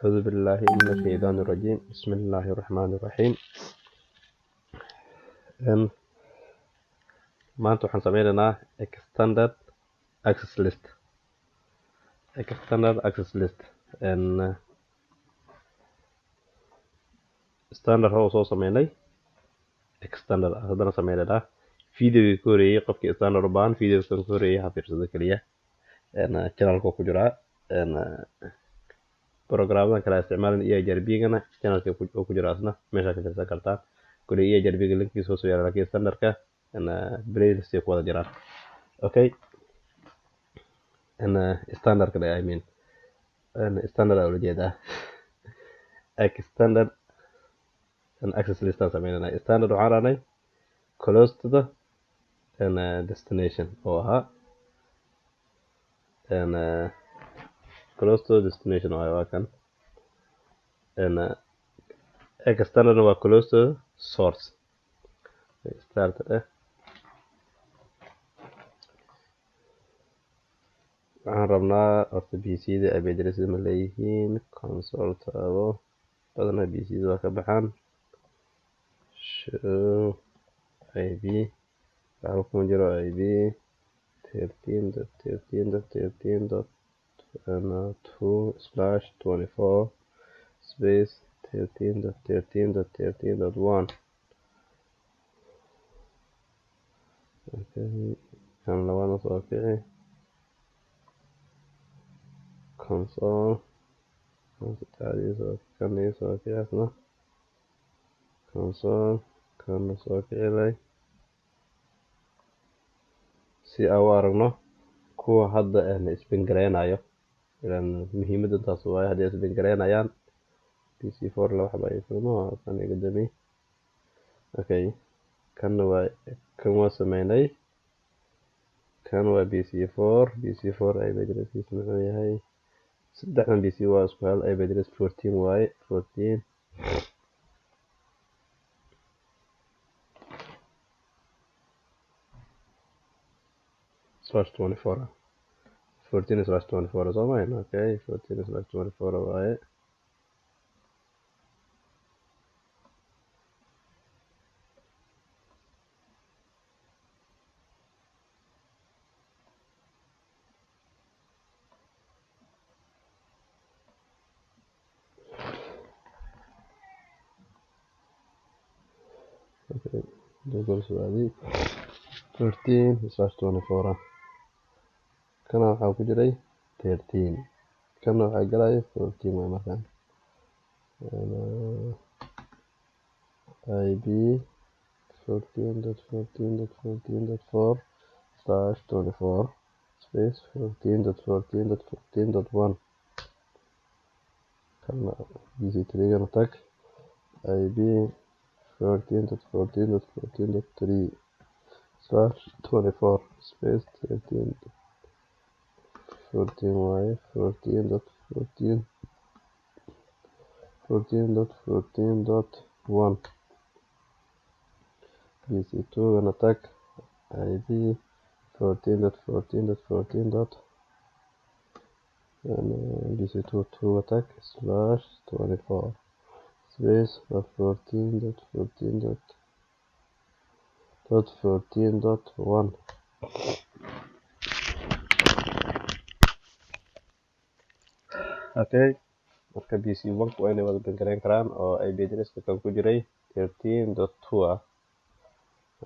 أعوذ بالله من الشيطان الرجيم. بسم الله الرحمن الرحيم. Maanta waxaan sameynaynaa extended access list. Extended access list. Standard hore soo sameynay, extended haddana sameynaynaa. Videogii ka horeeyey, qofkii standard u baahan, videogan ka horeeyey ha fiirsado keliya. Channelka ku jiraa. Programmadan kale isticmaalin EIGRP-gana channelka uu ku jiraa asna, meeshaa ka fiirsan kartaa. Kule EIGRP-ga linkiisa hoos u yaala, laakiin standardka playlist ay ku wada jiraan. Okay, standardka, I mean standard aa ula jeedaa. Extended access list aan sameynanaa. Standard waxaan rahnay close to the destination oo ahaa, close to the destination oo waa kan. Extended waa close to the source. Start eh waxaan rabnaa horta PC-da IP address ma leeyihiin? Console taabo. Badanaa PC-da waa ka baxaan. Show IP, waxba kuma jiro. IP 13.13.13.2/24 space 13.13.13.1. Okay, kan labaadna soo kici. Console, kan saddexaad soo, kan ii soo kici asna. Console, kana soo kici lay si aan u aragno kuwa hadda is ping gareynayo. Ilaan muhiimadda intaas waaye, haddii is ping gareynayaan. PC four laba xaba ay furmo, kan iga dami. Okay, kanna waa kan, waa sameynay. Kan waa PC four. PC four IP addresskiisa muxuu yahay? Saddexdan PC waa isku hal IP address, 14 waaye, 14 /24, 14/24, soo mahayn? Okay, 14/24 waaye. Okay, Google su'aali 14/24. Kana waxaa ku jiray 13, kana waxaa galaya 14 waay. Markaan IP 14.14.14.4/24 space 14.14.14.1. Kana PC three gana tag. IP 14.14.14.3/24 space 13 14 waaye, 14.14 14.14.1. PC two gana tag. IP 14.14.14 dot PC two two tag /24 space 14.14 dot dot 14.1. Okay, marka PC one waa inay wada ping gareyn karaan oo IP addresska kan ku jiray 13.2 ah.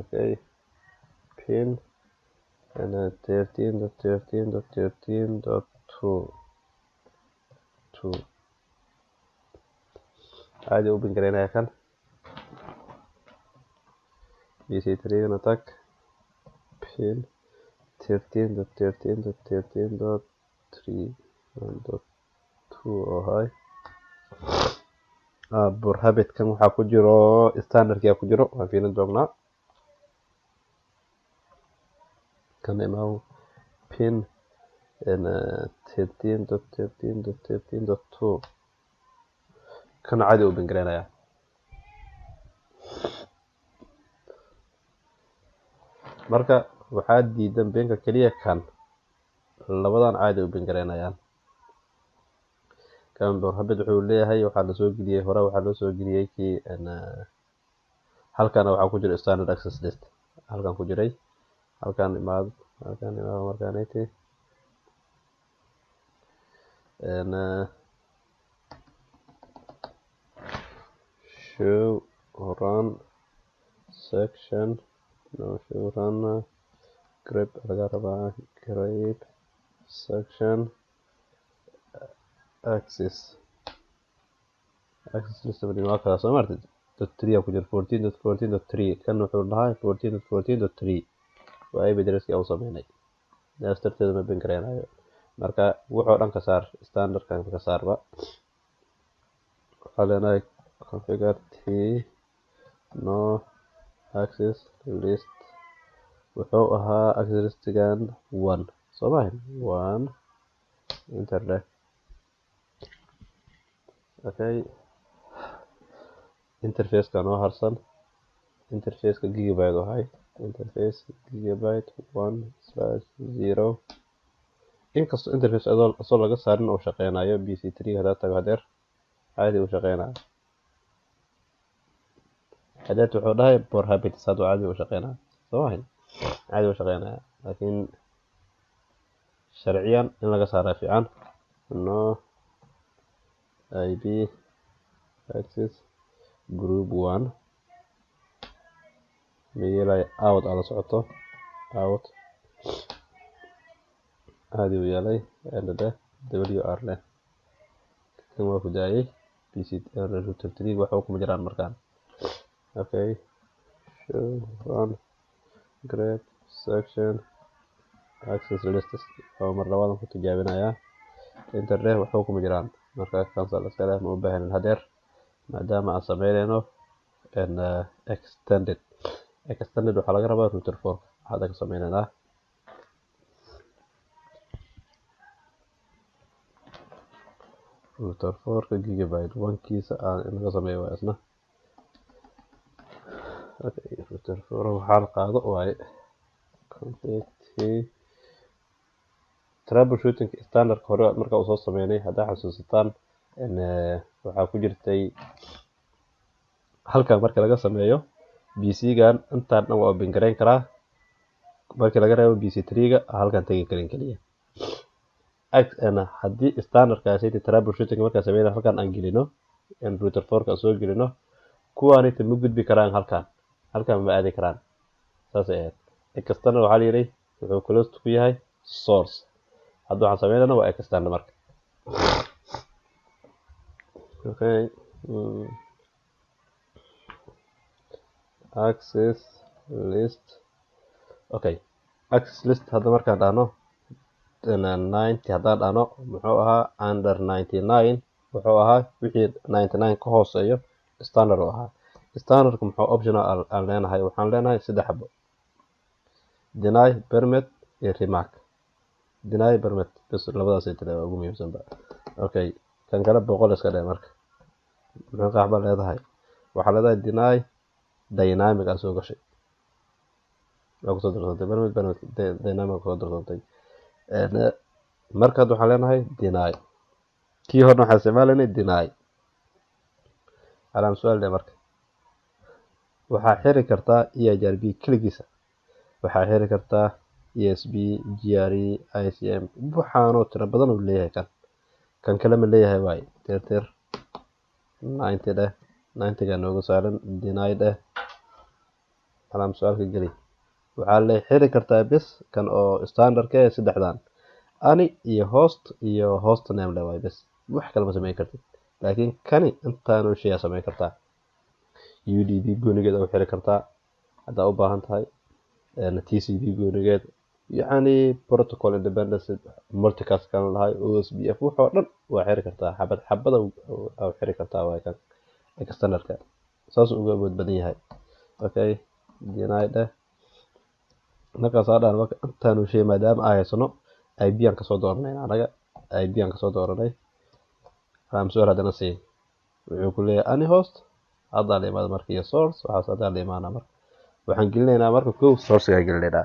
Okay, ping and 13.13.13.2 two caadi u ping gareynaya kan. PC three gana tag. Ping 13.13.13.3 dot two oo hay burhabitkan waxaa ku jiro standardkia ku jiro, waan fiirin doonaa. Kan imaw. Ping 13.13.13.2. Kana caadi u ping gareynaya. Marka waxaa diidan pingka keliya kan, labadan caadi u ping gareynayaan. Kan prohibit wuxuu leeyahay waxaa la soo geliyay hore, waxaa loo soo geliyay kii halkan waxaa ku jira standard access list halkan ku jiray, halkan imaad, halkan imaad markaan intii show run section no show run grep laga rabaa grep section access list waa kala soo martid dot 3 ku jira 14.14.3 kan wuxuu dhahay 14.14.3 waa IP address-kii aan sameynay daas darteed ma bin kareenayo. Marka wuxuu dhan ka saar standard kan ka saarba waxaa leenahay configure t no access list wuxuu ahaa access listigan 1 soo maahan 1 enter leh. Okay, interface ka noo harsan interface ka gigabyte ahay interface gigabyte 1/0 inkastoo interface asoo laga saarin oo shaqeynayo PC3 hadaa tago hadeer caadi uu shaqeynayo hadeer wuxuu dhahay prohibit saad caadi uu shaqeynayo soo maahan caadi uu shaqeynayo laakiin sharciyan in laga saaraa fiican no IP access group 1 meelay out ala socoto out caadi uu yeelay nd WR leh kan waa ku daayay PC router 3 waxa uu kuma jiraan markaan. Okay, show run grep section access list oo mar labaad ku tijaabinayaa enter leh waxa uu kuma jiraan marka cancel iska leh ma u baahnin hadeer maadaama aan sameynayno extended waxaa laga rabaa router 4 hadda ka sameynaynaa router 4 ka gigabyte 1 kiisa aan inaga sameeyo waa isna. Okay, router 4 waxaa la qaado waaye config t troubleshooting standard hore marka uu soo sameynay haddaa xasuusataan in waxaa ku jirtay halkan marka laga sameeyo PC-gan intaan dhan waa open gareyn karaa marka laga reebo PC3-ga halkan tagi karin kaliya. Haddii standardkaasi troubleshooting marka sameynay halkan aan gelino in router 4 ka soo gelino kuwaanita ma gudbi karaan halkan ma aadi karaan saas ay ahayd. External waxaa la yidhi wuxuu closed ku yahay source hadda waxaan sameynayna waa external marka. Okay, access list. Okay, access list hadda markaan dhahno 90 haddaan dhahno muxuu ahaa under 99 wuxuu ahaa wixii 99 ka hooseeyo standard uu ahaa. Standardku muxuu optional aan leenahay waxaan leenahay saddex xabo deny permit iyo remark deny permit bas labadaas ay tira ugu muhiimsan ba. Okay, kan kale 100 iska dheh marka muxuu qaxba leedahay waxaa leedahay deny dynamic aad soo gashay waa kusoo darsantay permit dynamic kusoo darsantay markaad waxaan leenahay deny kii horna waxaan isticmaalaynay deny calaam su'aal dheh marka waxaa xiri kartaa EIGRP keligiisa waxaa xiri kartaa ESP GRE ICM waxaanoo tiro badan uu leeyahay kan kale ma leeyahay waay tirtir 90 dheh 90 ga nooga saaran deny dheh calaam su'aalka geli waxaa la xiri kartaa bis kan oo standardka ee saddexdan ani iyo host iyo host name leh waay bis wax kale ma sameyn kartid laakiin kani intaanu shay sameyn kartaa UDP goonigeed u xiri kartaa haddaa u baahan tahay TCP goonigeed yacni protocol independence multicast kan lahay OSPF wuxuu dhan waa xiri kartaa xabad xabada u xiri kartaa waay kan externalka saas uga awood badan yahay. Okay, deny dheh markaas aan dhahno marka intaanu shay maadaama aan haysano IP aan kasoo dooranay anaga IP aan kasoo dooranay calaam su'aal haddana sii wuxuu ku leeyahay any host haddaa la imaada marka iyo source waxaas haddaa la imaana marka waxaan gelinaynaa marka kow source-ga gelinaynaa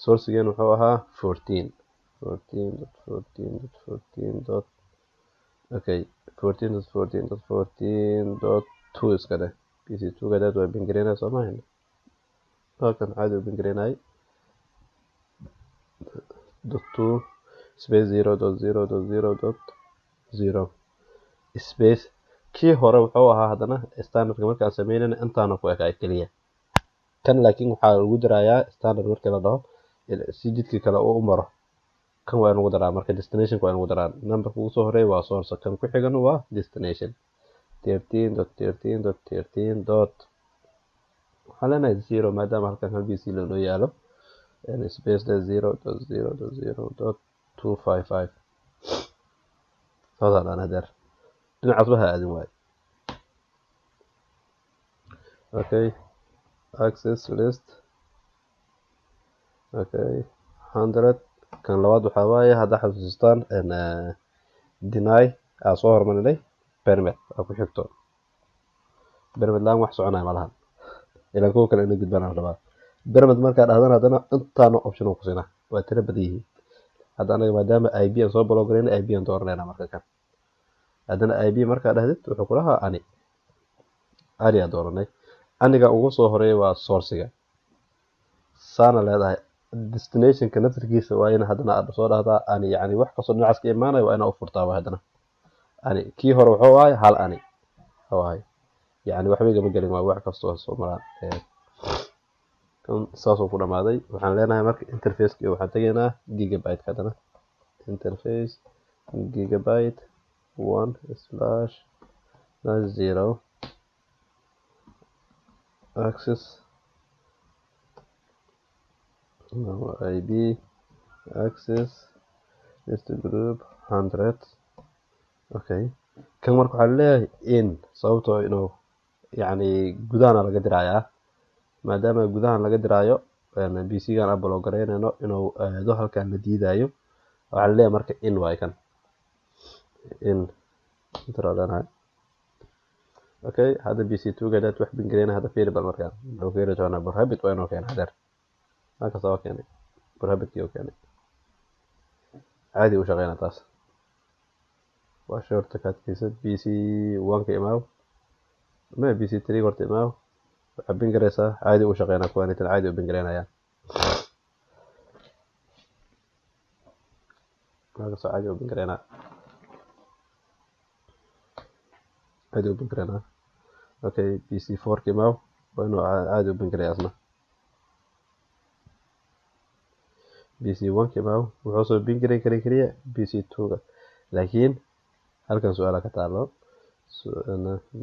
source-geen wuxuu ahaa 14 14.14.14. Okay, 14.14.14.2 iska dheh. PC2 gadaad waa ping gareynaya soo maahan. Halkan caadi u ping gareynayay. .2 space 0.0.0.0 space. Kii hore wuxuu ahaa haddana standardka markaan sameynayna intaana ku ekaay keliya. Kan laakiin waxaa lagu darayaa standard markii la dhaho si jidkii kale uu u maro. Kan waa in lagu daraa marka destination waa in lagu daraa. Numberka ugu soo horeeya waa source, kan ku xigana waa destination. 13.13.13 dot waxaan leenahay 0 maadaama halkan hal PC lanoo yaalo. Space 0.0.0.255. Saasaan dhan hadeer dhinacaas waxa aadin waaye. Okay, access list. Okay, 100. Kan labaad waxaa waaye hadda xasuustaan deny aa soo hormarinay permit aa ku xigto. Permit laan wax soconaya malahan. Ilaa kuwa kale inay gudbaan aan rabaa. Permit markaa dhahdan haddana intaano option oo ku siinaa waa tiro badan yihiin. Hadda anaga maadaama IP aan soo block gareynay IP aan dooranayna marka kan. Haddana IP markaa dhahdid wuxuu ku lahaa ani. Ani aan dooranay. Aniga ugu soo horeeya waa source-iga. Saana leedahay destination-ka naftirkiisa waa in haddana aad soo dhahdaa ani, yacni wax kastoo dhinacaas ka imaanaya waa inaa u furtaa waa haddana. Ani kii hore wuxuu ahay hal ani. Wuxuu ahay. Yacni waxba igama gelin waa wax kastoo soo maraan. Kan saasuu ku dhamaaday. Waxaan leenahay marka interface-ki waxaan tegaynaa gigabyte haddana. Interface gigabyte 1//0 access IP access list group 100. Okay, kan marka waxaa leeyahay in sababtoo inuu yacni gudahana laga dirayaa maadaama gudahan laga diraayo PC gan aan block gareynayno inuu aado halkan la diidayo. Waxaa leeyahay marka in waay kan in inta leenahay. Okay, hadda PC2 gadaad wax ping gareynaya hadda fiiri bal markaan muxuu keeni doonaa prohibit waa inuu keeno hadeer. Halkaas waa keenay prohibitkii uu keenay. Caadi u shaqeynaa taas. Waa shortcut-kiisa PC1 ka imaaw ma PC3 horta imaaw. Waxaa ping gareysaa caadi u shaqeynaa kuwaan intan caadi u ping gareynayaan. Halkaas caadi u ping gareynaa. Caadi u ping gareynaa. Okay, PC4 ka imaaw waa inuu caadi u ping gareeyaa asna. PC1 ka imaaw wuxuu soo ping gareyn karay kaliya PC2 ga. Laakiin halkan su'aala ka taalo.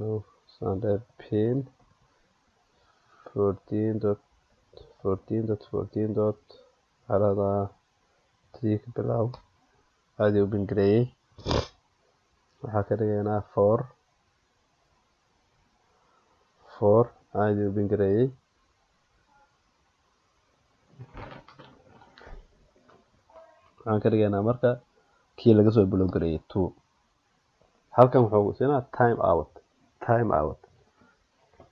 No, standard pin 14.14.14 dot halada 3 ka bilow. Caadi u ping gareeyay. Waxaa ka dhigaynaa 4 4 caadi u ping gareeyay. Waxaan ka dhigaynaa marka kii laga soo block gareeyay 2. Halkan wuxuu ku siinaa time out, time out,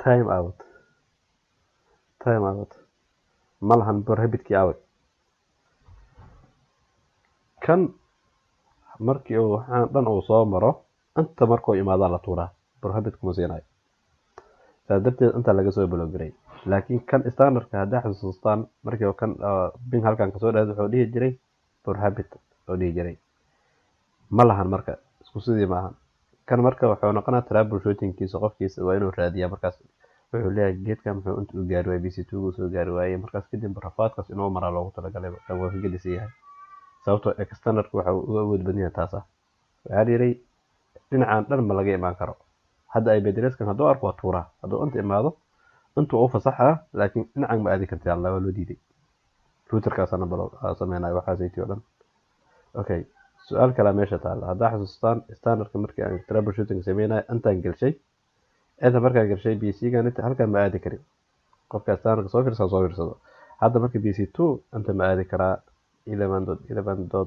time out, time out. Ma lahan prohibitkii out. Kan markii uu waxaan dhan uu soo maro inta markuu imaadaan la tuuraa prohibit kuma siinayo. Saa darteed inta laga soo block gareeyay. Laakiin kan standardka haddaa xasuustaan markii uu kan ping halkan kasoo dhahay wuxuu dhihi jiray prohibit oo dhihi jiray. Ma lahan marka isku sidii maahan. Kan marka wuxuu noqonaa troubleshooting-kiisa qofkiisa waa inuu raadiyaa markaas. Wuxuu leeyahay geedkan muxuu inta u gaari waayay PC2 uu soo gaari waayay markaas kadib rafaadkaas inuu maraa loogu talagalay kan waa ka gedisan yahay. Sababtoo externalku waxa uu uga awood badan yahay taas ah. Waxaa la yiri dhinacan dhan ma laga imaan karo. Hadda ay address-kan hadduu arko waa tuuraa. Hadduu inta imaado intuu u fasaxaa laakiin dhinacan ma aadi kartid Allah waa loo diiday. Router-kaasana balo sameynaya waxaas ay oo dhan. Okay, su'aal kale meesha taala. Haddaa xasuustaan standardka markii aan troubleshooting sameynay intaan gelshay. Inta markaan gelshay PC gan inta halkan ma aadi karin. Qofka standardka soo fiirsado soo fiirsado. Hadda markii PC2 inta ma aadi karaa 11.11.1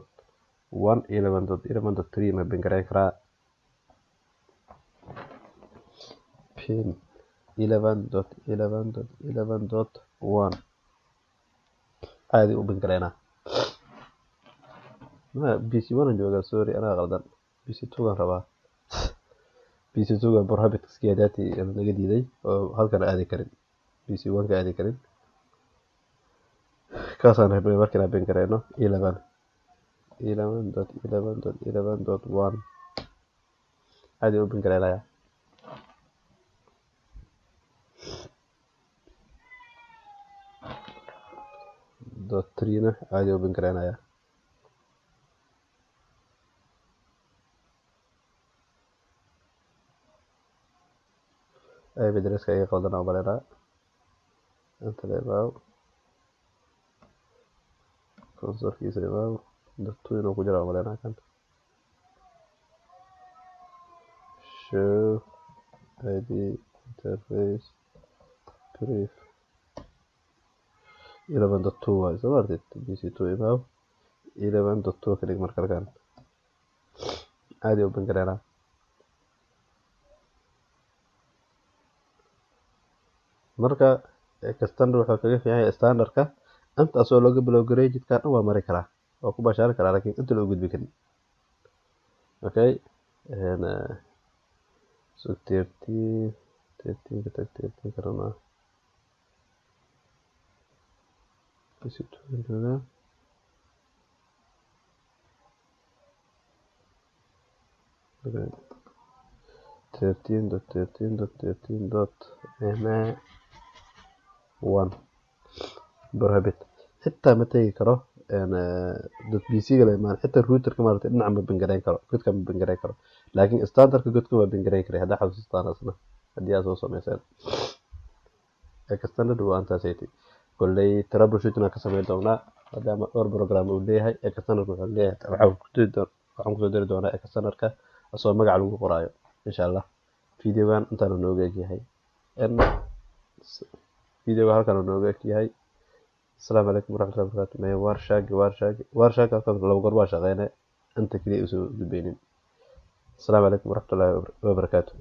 11.11.3 ma ping gareyn karaa. Pin 11.11.11.1 caadi u ping gareynaa. Ma PC1 aan joogaa, sorry anaa qaldan. PC2 gaan rabaa. PC2 ga prohibitskiya dati naga diiday oo halkan aadi karin, PC1 ka aadi karin. Kaasaan rabnay marka inaan ping gareyno 11 11.11.11.1. Caadi u ping gareynaya. Dot three na caadi u ping gareynaya. IP address-ka iga qaldan aan umaleynaa. Inta la imaaw consolkiisa imaaw dot two inuu ku jiro aan umaleynaa kan. Show IP interface brief 11.2 waay, soo ma aragtid? PC2 imaaw 11.2 ka dhig marka halkan. Caadi u ping gareynaa. Marka extender wuxuu kaga fiican yahay standardka inta asoo looga bilow gareey jidka dhan waa mari karaa, waa ku bashaari karaa, laakiin inta loo gudbi karin. Okay, so 13 ka tag, 13 ka rabnaa. PC2 joogaa. Okay, 13.13.13 dot one prohibit. Xitaa ma tegi karo dot PC ga la imaan, xitaa routerka maaragtay dhinaca ma ping gareyn karo, godka ma ping gareyn karo, laakiin standardka godka waa ping gareyn karay. Haddaa xasuustaan asna haddii aad soo sameyseen extended waa intaas. Kolley troubleshooting aan ka sameyn doonaa maadaama dhowr program uu leeyahay extended. Wuxuu leeyahay waxaan kusoo diri doonaa extenderka asoo magac lagu qoraayo insha Allah. Videogan intaan nooga eg yahay, videoga halkan nooga eg yahay. Asalaamu calaykum waraxmatullahi wabarakaatu. Maya Wireshark, Wireshark, Wireshark halkan laba goor waa shaqeyne, inta kaliya usoo gudbeynin. Asalaamu calaykum waraxmatullahi wabarakaatu.